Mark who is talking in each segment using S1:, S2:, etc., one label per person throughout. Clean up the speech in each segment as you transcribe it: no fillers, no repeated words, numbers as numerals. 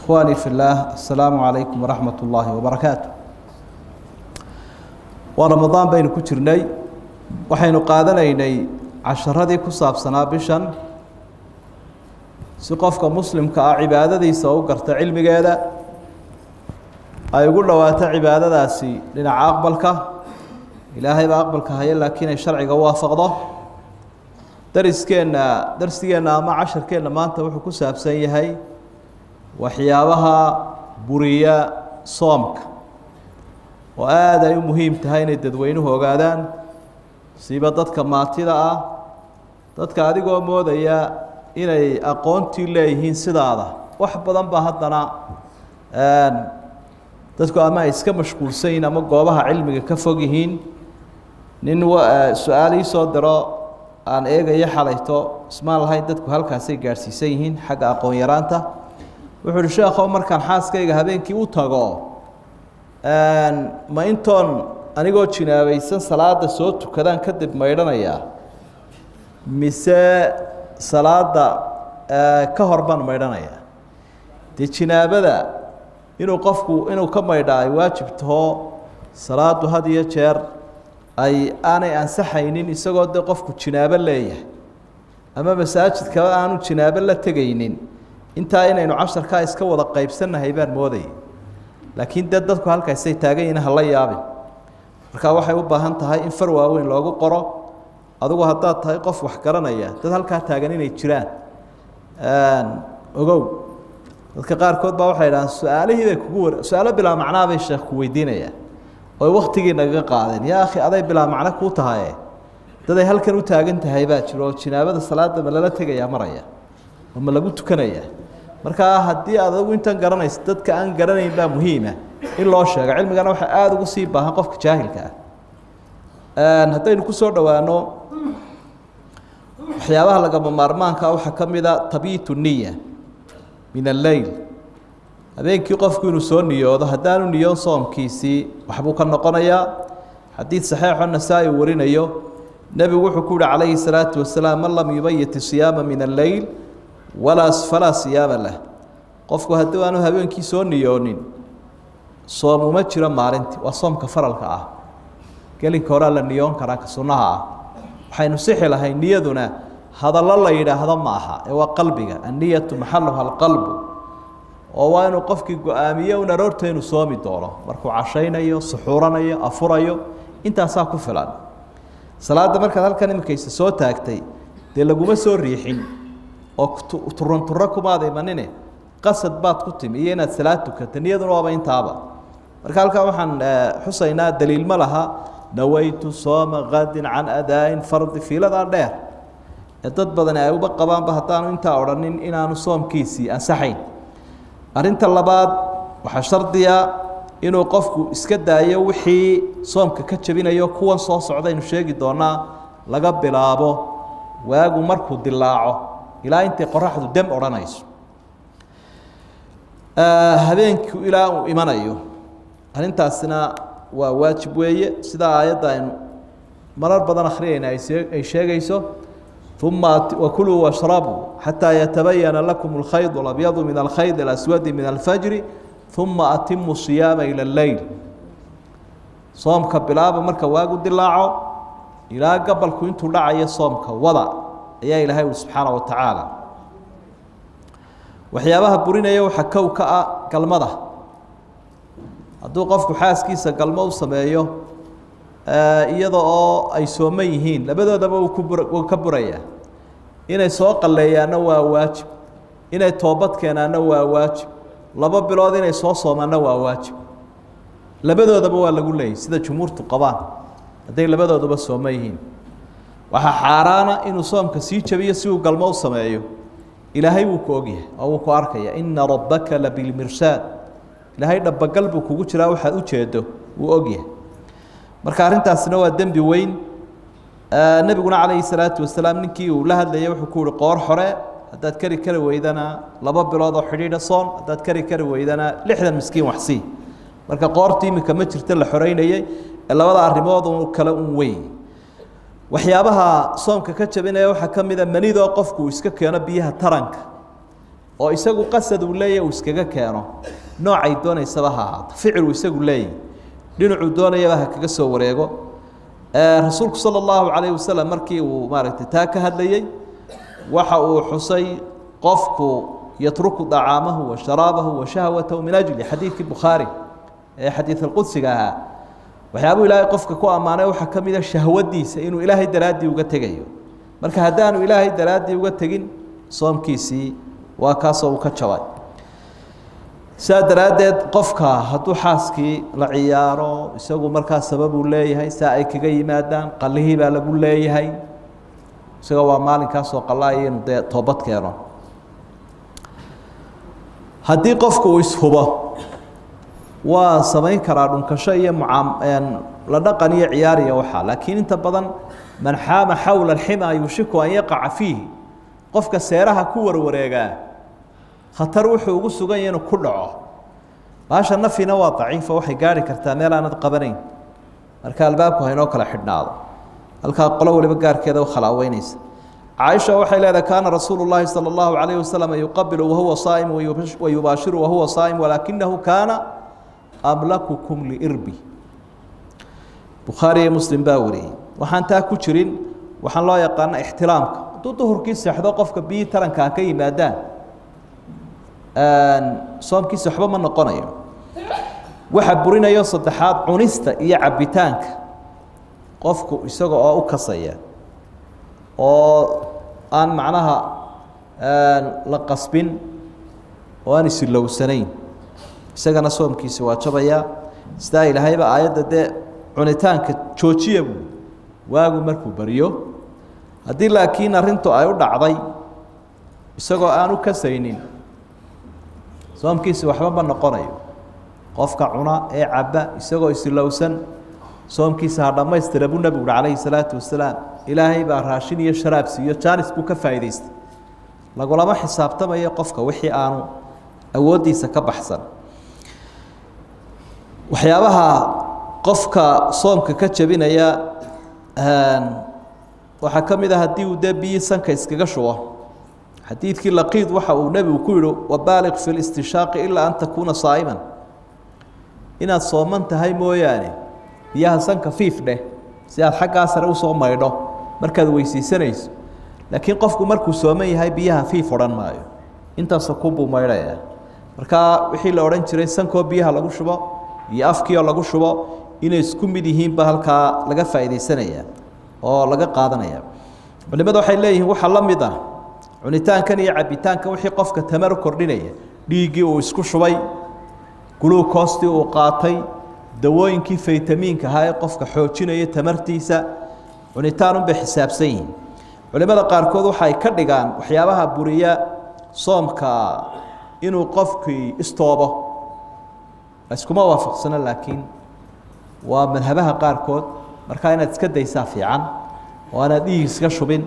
S1: Ikhwaanii fi illaah, assalaamu calaykum waraxmat ullaahi wabarakaatu. Waa Ramadaan baynu ku jirnay, waxaynu qaadanaynay casharadii ku saabsanaa bishan, si qofka muslimka ah cibaadadiisa u garta, cilmigeeda ay ugu dhowaato cibaadadaasi dhinaca aqbalka. Ilaahay baa aqbalka haya, laakiin ay sharciga u waafaqdo. Dariskeenna, darsigeenna ama casharkeenna maanta wuxuu ku saabsan yahay waxyaabaha buriya soomka, oo aada ay u muhiim tahay inay dadweynuhu ogaadaan, siiba dadka maatida ah, dadka adigoo moodaya inay aqoontii leeyihiin sidaada wax badan ba, haddana dadku ama ay iska mashquulsan yihiin ama goobaha cilmiga ka fog yihiin. Nin su-aal ii soo diro aan eegayo xalayto, ismaan lahayn dadku halkaasay gaadhsiisan yihiin xagga aqoon yaraanta. Wuxuu uhi: "Sheekhow, markaan xaaskayga habeenkii u tago, ma intoon anigoo jinaabaysan salaada soo tukadaan kadib maydhanayaa, mise salaada ka hor baan maydhanayaa?" Dee jinaabada inuu qofku inuu ka maydhaa ay waajib taho, salaadu had iyo jeer ay aanay ansaxaynin isagoo dee qofku jinaabo leeyahay ama masaajidkaba aanu jinaabo la tegaynin. Intaa inaynu casharkaa iska wada qaybsannahay baan moodayay, laakiin dee dadku halkaasay taagan yihiin, hala yaabin. Marka waxay u baahan tahay in far waaweyn loogu qoro. Adigu haddaad tahay qof wax garanaya, dad halkaa taagan inay jiraan ogow. Dadka qaarkood baa waxay idhahaan su-aalihii bay kugu war, su-aalo bilaa macnaa bay sheekh ku weydiinayaan oy waktigii nagaga qaadeen. Yaa akhi, aday bilaa macno kuu tahaye, daday halkan u taagan tahay baa jiro oo jinaabada salaada ma lala tegayaa maraya oo ma lagu tukanayaa? Markaa haddii aad adigu intan garanayso, dadka aan garanayn baa muhiima in loo sheego. Cilmigana waxaa aada ugu sii baahan qofka jaahilka ah. Haddaynu kusoo dhowaano waxyaabaha lagama maarmaanka, waxaa ka mid a tabyiit niya min alleyl, habeenkii qofku inuu soo niyoodo. Haddaanu niyoon, soomkiisii waxbuu ka noqonayaa. Xadiid saxiixo Nasaa-i uu warinayo, nebigu wuxuu ku yihi calayhi salaatu wasalaam: "Man lam yubayit siyaama min alleyl walaa falaa siyaama lah." Qofku haddii aanu habeenkii soo niyoonin, soom uma jiro maalintii. Waa soomka faralka ah. Gelinka horaa la niyoon karaa ka sunnaha ah. Waxaynu sixi lahay, niyaduna hadallo la yidhaahdo ma aha ee waa qalbiga. Anniyatu maxaluha alqalbu, oo waa inuu qofkii go-aamiye un aroorta inuu soomi doono. Markuu cashaynayo, suxuuranayo, afurayo, intaasaa ku filan. Salaadda markaad halkan iminkaysa soo taagtay, dee laguma soo riixin oo turanturro kumaad imanine, qasad baad ku timi iyo inaad salaad tukata. Niyaduna waaba intaaba. Marka halkan waxaan xusaynaa, daliil ma laha "nawaytu sooma kadin can adaain fardi", fiiladaa dheer ee dad badani ay uba qabaanba haddaanu intaa odhanin inaanu soomkiisii ansaxayn. Arrinta labaad, waxaa shardiya inuu qofku iska daayo wixii soomka ka jebinayo, kuwan soo socdaynu sheegi doonaa, laga bilaabo waagu markuu dilaaco ilaa intay qoraxdu dem odhanayso, habeenku ilaa uu imanayo. Arrintaasina waa waajib weeye, sida aayadda aynu marar badan akhriyayna ay sheegayso: "Uma wakuluu washrabuu xataa yatabayana lakum alkhayd alabyadu min alkhayd alaswadi min alfajri, uma atimu siyaama ila alleyl." Soomka bilaaba marka waagu dilaaco ilaa gabalku intuu dhacayo, soomka wada ayaa Ilaahay ui subxaana wa tacaala. Waxyaabaha burinaya waxaa kow ka ah galmada. Hadduu qofku xaaskiisa galmo u sameeyo iyada oo ay sooman yihiin, labadoodaba uu ku bur wuu ka burayaa. Inay soo qalleeyaanna waa waajib, inay toobad keenaanna waa waajib, 2 bilood inay soo soomaanna waa waajib. Labadoodaba waa lagu leeyay sida jumhuurtu qabaan. Hadday labadooduba sooman yihiin, waxaa xaaraana inuu soomka sii jabiyo si uu galmo u sameeyo. Ilaahay wuu ku ogyahay oo wuu ku arkaya. "Ina rabbaka labilmirsaad." Ilaahay dhabagal buu kugu jiraa, waxaad ujeedo wuu ogyahay. Marka arrintaasina waa dembi weyn. Nebiguna calayhi salaatu wasalaam ninkii uu la hadlayay wuxuu ku uhi: "Qoor xore haddaad kari kari weydana, 2 bilood oo xidhiidha soon. Haddaad kari kari weydana, 60 miskiin waxsii." Marka qoorta iminka ma jirta la xoreynayay ee labada arrimood un kale un weyn. Waxyaabaha soomka ka jabinaya waxaa ka mid a manidoo qofku uu iska keeno, biyaha taranka. Oo isagu qasad uu leeyahy uu iskaga keeno, noocay doonaysaba ha ahaato, ficiluu isagu leeyahy, dhinacuu doonayaba ha kaga soo wareego. Rasuulku sala allahu calayhi wasalam markii uu maaragtay taa ka hadlayey, waxa uu xusay qofku yatruku dacaamahu wa sharaabahu wa shahwatahu min ajli, xadiidkii Bukhaari ee xadiid alqudsiga ahaa. Waxyaabuu Ilaahay qofka ku ammaanay waxaa ka mid a shahwadiisa inuu Ilaahay daraaddii uga tegayo. Marka haddaanu Ilaahay daraaddii uga tegin, soomkiisii waa kaasoo uu ka jabay. Sidaa daraaddeed qofka hadduu xaaskii la ciyaaro, isagu markaa sababuu leeyahay, saa ay kaga yimaadaan, qalihii baa lagu leeyahay isaga, waa maalinkaasoo qalaayo inuu dee toobad keeno. Haddii qofku uu ishubo, waa samayn karaa dhunkasho iyo mucaam la dhaqan iyo ciyaar iyo waxaa, laakiin inta badan man xaama xawla alximaa yuushiku an yaqaca fiihi. Qofka seeraha ku warwareegaa khatar wuxuu ugu sugan yahay inuu ku dhaco. Baasha nafina waa daciifa, waxay gaari kartaa meel aanad qabanayn. Marka albaabku haynoo kala xidhnaado, halkaa qolo waliba gaarkeeda u khalaaweynaysa. Caaisha waxay leedahay: kaana rasuulu llaahi sala allahu calayhi wasalam yuqabilu wahuwa saa'im wayubaashiru wahuwa saa'im, walaakinahu kaana amlakukum liirbi. Bukhaari iyo Muslim baa wariyey. Waxaan taa ku jirin waxaan loo yaqaana ixtilaamka. Hadduu duhurkii seexdo, qofka biyii tarankaa ka yimaadaan, soomkiisa waxba ma noqonayo. Waxa burinayo saddexaad cunista iyo cabbitaanka qofku isaga oo u kasaya oo aan macnaha la qasbin oo aan isilowsanayn, isagana soomkiisi waa jabayaa. Sidaa Ilaahayba aayadda dee cunitaanka joojiya buu waagu markuu baryo. Haddii laakiin arrintu ay u dhacday isagoo aan u kasaynin, soomkiisi waxba ma noqonayo. Qofka cuna ee cabba isagoo isilowsan, soomkiisa ha dhammaystira buu nebigu uhi calayhi salaatu wasalaam. Ilaahay baa raashin iyo sharaab siiyo, jaanis buu ka faa'idaystay. Lagulama xisaabtamayo qofka wixii aanu awooddiisa ka baxsan. Waxyaabaha qofka soomka ka jebinaya waxaa ka mid a haddii uu dee biyi sanka iskaga shubo. Xadiidkii Laqiid waxa uu nebigu ku yihi: wabaaliq fi listinshaaqi ilaa an takuuna saa'iman. Inaad sooman tahay mooyaane, biyaha sanka fiif dheh si aad xaggaa sare usoo maydho markaad weysiisanayso. Laakiin qofku markuu sooman yahay biyaha fiif odhan maayo, intaasoo kubuu maydhaya. Markaa wixii la odhan jiray sankoo biyaha lagu shubo iyo afkiioo lagu shubo inay isku mid yihiinba halkaa laga faa'iidaysanaya oo laga qaadanaya. Culimadu waxay leeyihiin waxaa la mid ah cunitaankan iyo cabbitaankan wixii qofka tamar u kordhinaya, dhiiggii uu isku shubay, guluukoostii uu qaatay, dawooyinkii faytamiinka ahaa ee qofka xoojinaya tamartiisa, cunitaanunbay xisaabsan yihiin. Culimada qaarkood waxay ka dhigaan waxyaabaha buriya soomka inuu qofkii istoobo. Iskuma waafaqsano, laakiin waa madhabaha qaarkood. Markaa inaad iska daysaa fiican oo aanaad dhiig iska shubin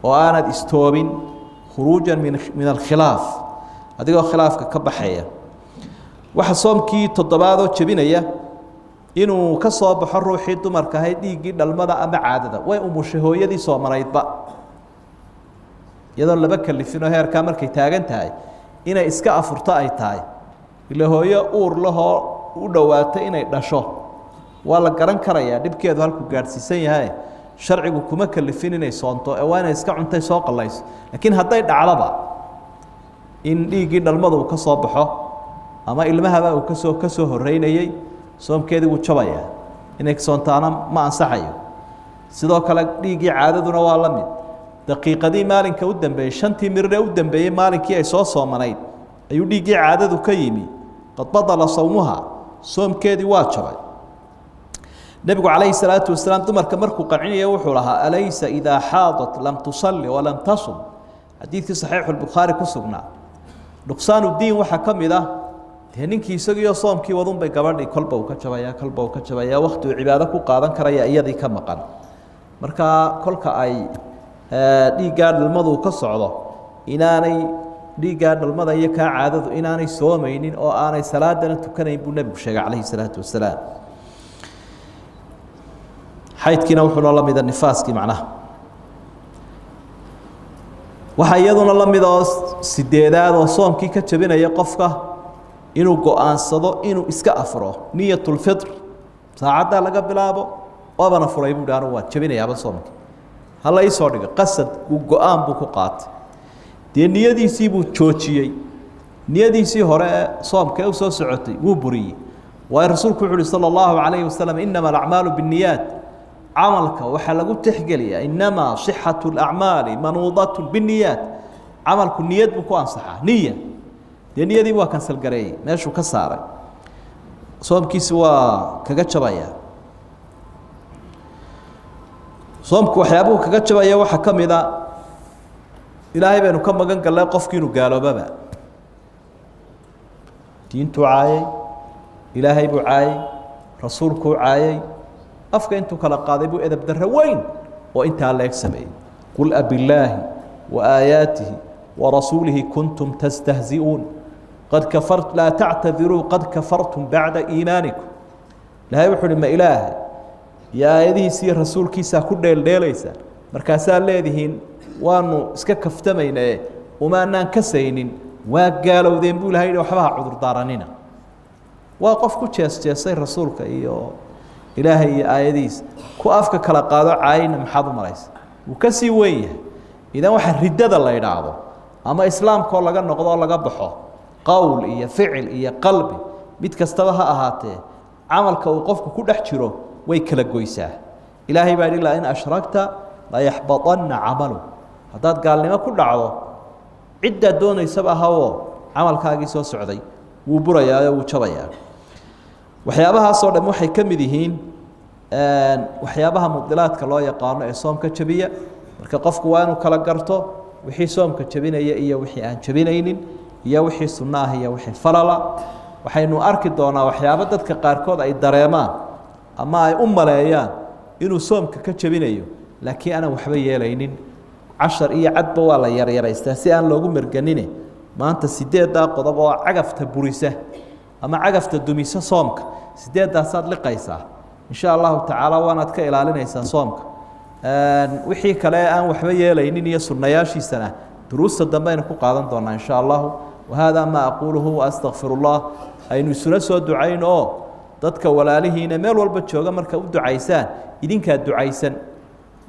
S1: oo aanad istoobin, khuruujan min alkhilaaf, adigoo khilaafka ka baxaya. Waxa soomkii toddobaadoo jebinaya inuu ka soo baxo ruuxii dumarka ahayd dhiiggii dhalmada ama caadada. Way umushay hooyadii soomanaydba, iyadoon laba kalifinoo heerkaa markay taagan tahay inay iska afurto ay tahay. Ila hooyo uur lahoo u dhowaatay inay dhasho waa la garan karayaa dhibkeedu halkuu gaadhsiisan yahay. Sharcigu kuma kalifin inay soonto ee waa inay iska cuntay soo qallayso. Laakiin hadday dhacdaba in dhiiggii dhalmadu uu ka soo baxo ama ilmahaba uu kasoo horeynayey, soomkeedii wuu jabayaa, inay soontaana ma ansaxayo. Sidoo kale dhiiggii caadaduna waa la mid. Daqiiqadii maalinka u dambeeyey, shantii mirire u dambeeyey maalinkii ay soo soomanayd ayuu dhiiggii caadadu ka yimi, qad badala sawmuha, soomkeedii waa jabay. Nebigu calayhi salaatu wasalaam dumarka markuu qancinaya wuxuu lahaa: alaysa idaa xaadat lam tusalli walam tasum? Xadiidkii saxiixu lbukhaari ku sugnaa. Nuqsaan diin waxaa ka mid ah dee ninkii isagiioo soomkii wadunbay gabadhii kolba uu ka jabaya, kolba uu ka jabaya, wakti uu cibaado ku qaadan karaya iyadii ka maqan. Markaa kolka ay dhiiggaa dhalmadu ka socdo, inaanay dhiiggaa dhalmada iyo kaa caadadu inaanay soomaynin oo aanay salaadana tukanayn buu nebigu sheegay calayhi salaatu wasalaam. Xaydkiina wuxuu noo la mida nifaaskii macnaha. Waxaa iyaduna la mid oo sideedaad oo soomkii ka jabinaya qofka inuu go-aansado inuu iska afuro, niyatulfitr, saacaddaa laga bilaabo waabana furay buu hi, anu waa jabinayaaba soomkii, hala ii soo dhigo. Qasad uu go-aan buu ku qaatay, dee niyadiisii buu joojiyey, niyadiisii hore ee soomka ee usoo socotay wuu buriyey. Waayo rasuulku wuxu uhi sala allahu calayhi wasalam: innama alacmaalu binniyaat. Camalka waxaa lagu tixgeliyaa, innamaa sixatu alacmaali manuudatun binniyaat. Camalku niyad buu ku ansaxaa, niya. Dee niyadii waa kansalgareeyey, meeshuu ka saaray, soomkiisi waa kaga jabayaa. Soomku waxyaabuhu kaga jabaya waxaa ka mid a, ilaahay baynu ka magan gallay, qofki inuu gaaloobaba. Diintuu caayay, ilaahay buu caayay, rasuulkuu caayay, afka intuu kala qaaday buu edeb darro weyn oo intaa leeg sameeyey. Qul abillaahi wa aayaatihi warasuulihi kuntum tastahzi'uun qad kafar laa tactadiruu qad kafartum bacda iimaanikum. Ilahay wuxu uhi: ma ilaahay iyo aayadihiisa iyo rasuulkiisaa ku dheeldheelaysaa? Markaasaa leedihiin waanu iska kaftamaynae umaanaan kasaynin. Waa gaalowdeen buu ilahay yihi, waxba ha cudurdaaranina. Waa qof ku jees jeesay rasuulka iyo ilaahay iyo aayadihiisa, ku afka kala qaado caayina, maxaad u maraysa? Wuu ka sii weyn yahay. Idan waxa riddada la idhaahdo ama islaamkaoo laga noqdo oo laga baxo, qowl iyo ficil iyo qalbi mid kastaba ha ahaatee, camalka uu qofku ku dhex jiro way kala goysaa. Ilaahay baa yidhi: la in ashragta layaxbaطanna camalu. Haddaad gaalnimo ku dhacdo, ciddaad doonaysaba ahawoo, camalkaagii soo socday wuu burayaayo, wuu jabayaa. Waxyaabahaasoo dham waxay ka mid yihiin waxyaabaha mubdilaadka loo yaqaano ee soomka jabiya. Marka qofku waa inuu kala garto wixii soomka jabinaya iyo wixii aan jabinaynin, iyo wixii sunno ah iyo wixii falala. Waxaynu arki doonaa waxyaabo dadka qaarkood ay dareemaan ama ay u maleeyaan inuu soomka ka jabinayo, laakiin aanan waxba yeelaynin. Cashar iyo cadba waa la yaryaraystaa si aan loogu merganine. Maanta sideeddaa qodob oo cagafta burisa ama cagafta dumisa soomka, sideeddaasaad liqaysaa insha allahu tacaala, waanaad ka ilaalinaysaa soomka. Wixii kale aan waxba yeelaynin iyo sunnayaashiisana duruusta dambe aynu ku qaadan doonaa insha allahu. Wahada maa aquuluhu waastaqfir اllah. Aynu isula soo ducayn oo dadka walaalihiina meel walba jooga marka u ducaysaan, idinkaa ducaysan.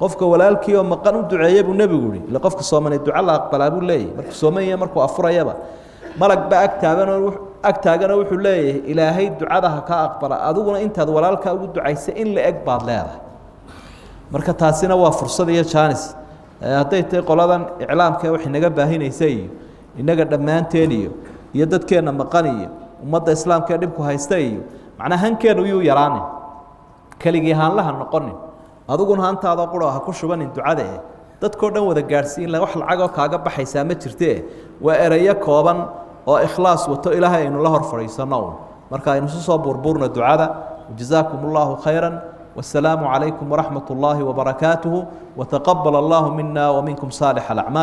S1: Qofka walaalkii oo maqan u duceeye buu nebigu yihi, ille qofka soomanay duco la aqbalaa buu leeyahy, markuu soomanya, markuu afurayaba malag ba ag taaganoo, ag taaganoo wuxuu leeyahay: ilaahay ducada ha kaa aqbala. Adiguna intaad walaalkaa ugu ducaysa in la eg baad leedahay. Marka taasina waa fursad iyo jaanis. Hadday tahay qoladan iclaamka ee waxay naga baahinaysa iyo innaga dhammaanteen iyo dadkeenna maqan iyo ummadda islaamka ee dhibku haysta iyo macnaa hankeennu yuu yaraanin, keligii haanlaha noqonin. Adiguna hantaada qura ha ku shubanin ducada eh, dadkoo dhan wada gaadhsiin. Wax lacagoo kaaga baxaysaa ma jirtee, waa erayo kooban oo ikhlaas wato ilaahay aynu la hor fadhiisanno un. Marka aynu isu soo burburno ducada. Jazaakum allahu khayra. والسلام عليكم ورحمة الله وبركاته، وتقبل الله منا ومنكم صالح الأعمال.